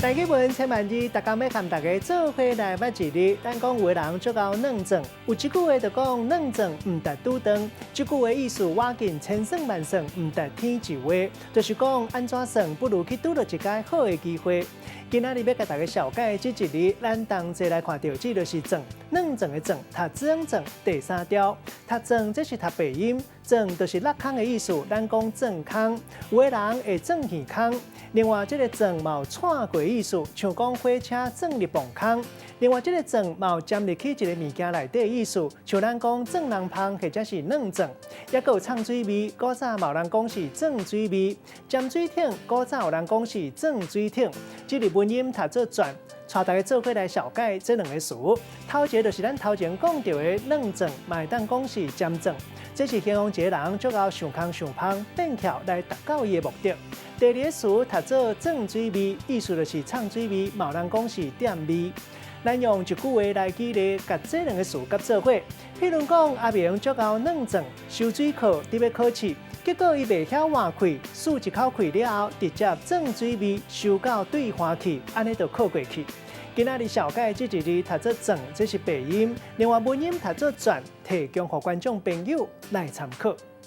台語文千萬字，逐工欲佮大家做伙來捌一字。咱講有的人足𠢕軟鑽，有一句話就講軟鑽毋值拄斷。這句話意思倚近千算萬算，毋值天一話，就是講按怎算不如去拄著一个好的機會。今仔日欲共大家紹介這一字，咱同齊來看著，這就是鑽，軟鑽的鑽，讀鑽鑽第三調，讀鑽這是讀白音，鑽就是落空的意思。咱講鑽空，有的人會鑽耳空。另外，這个鑽嘛有竄過意思，像講火車鑽入墓空。另外，這个鑽嘛有針入去一个物件內底的意思，像咱講鑽人芳或者是軟鑽。抑閣有藏水味，古早嘛有人講是鑽水味；針水桶，古早有人講是鑽水桶。這个文音讀做鑽，帶大家做伙來紹介這兩个詞。頭一个就是咱頭前講著的軟鑽，嘛會當講是針鑽。這是形容一个人足𠢕想空想芳，變巧來達到伊的目的。第二个詞讀做鑽水味，意思就是藏水味，嘛有人講是踮味。咱用一句話來舉例，共這兩个詞佮做伙。譬如講，阿明足𠢕軟鑽，修水課佇欲考試，結果伊袂曉換氣，欶一口氣了後，直接鑽水味，收到對歡去，按呢就考過去。今仔日紹介這一字讀做鑽，這是白音；另外文音讀做轉，提供予觀眾朋友來參考。